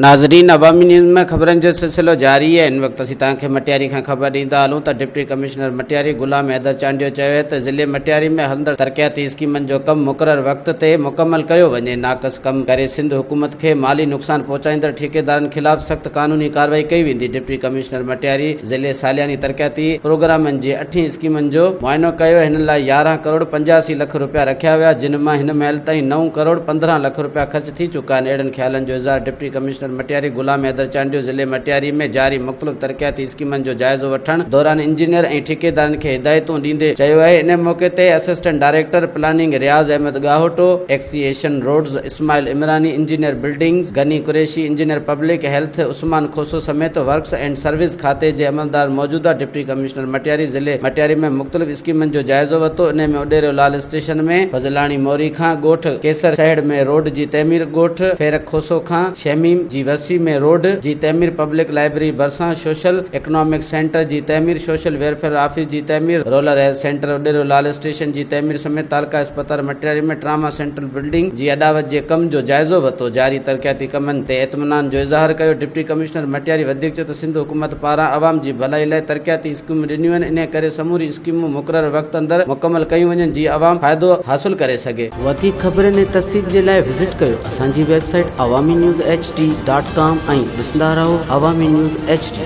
ناظرين عوامي نيوز ۾ خبرن جو سلسلو جاري آهي هن وقت اسين توهان کي مٽياري کان خبر ڏيندا هلون ته ڊپٽي ڪمشنر مٽياري غلام حيدر چانڊيو چيو آهي ته ضلعي مٽياري ۾ هلندڙ ترقياتي اسڪيمن جو ڪم مقرر وقت تي مڪمل ڪيو وڃي ناقص ڪم ڪري سنڌ حڪومت کي مالي نقصان پهچائيندڙ ٺيڪيدارن خلاف سخت قانوني ڪارروائي ڪئي ويندي ڊپٽي ڪمشنر مٽياري ضلعي سالياني ترقياتي پروگرامن جي اٺين اسڪيمن جو معائنو ڪيو هنن لاء 11 ڪروڙ 85 لک رپيا رکيا ويا جن مان هن مهل تائين نو ڪروڙ 15 لک رپيا خرچ ٿي چڪا آهن اهڙن خيالن جو اظهار ڊپٽي ڪمشنر مٽياري غلام حيدر چانڊيو ضلعي مٽياري ۾ جاري مختلف ترقياتي اسڪيمن جو جائزو وٺڻ دوران انجنيئر ۽ ٺيڪيدارن کي هدايتون ڏيندي چيو آهي ان موقعي تي assistant director planning Riaz Ahmed Gahoto XEN roads Ismail Umrani, engineer buildings Ghani Qureshi, engineer public health Usman Khoso سميت ورڪس اينڊ سروس کاتي جي عملدار موجوده ڊپٽي ڪمشنر مٽياري ضلعي مٽياري ۾ مختلف اسڪيمن جو جائزو ورتو انهي ۾ اڏيرو لال اسٽيشن ۾ فضلاڻي موري کان ڳوٺ قيصر سهڙ ۾ روڊ جي تعمير ڳوٺ فيرڪ کوسو کان شميم جي وسي ۾ روڊ جي تعمير پبلڪ لائبرري ڀرسان سوشل اڪنامڪ سينٽر جي تعمير، سوشل ويلفيئر آفيس جي تعمير، rural health centre Udero Lal station جي تعمير سميت تعلقه اسپتال مٽياري ۾ ٽراما سينٽر بلڊنگ جي اڏاوت جي ڪم جو جائزو ورتو، جاري ترقياتي ڪمن تي اطمينان جو اظهار ڪيو، ڊپٽي ڪمشنر مٽياري وڌيڪ چيو ته سنڌ حڪومت پاران عوام جي ڀلائي لاء ترقياتي اسڪيمون ڏنيون آهن انهي ڪري سموريون اسڪيمون مقرر وقت اندر مڪمل ڪيون وڃن جيئن عوام فائدو حاصل ڪري سگهي. وڌيڪ خبرن ۽ تفصيل جي لاء وزٽ ڪيو اسان جي website Awami news H D dot com ۽ ڏسندا رهو عوامي نيوز ايڇ ڊي.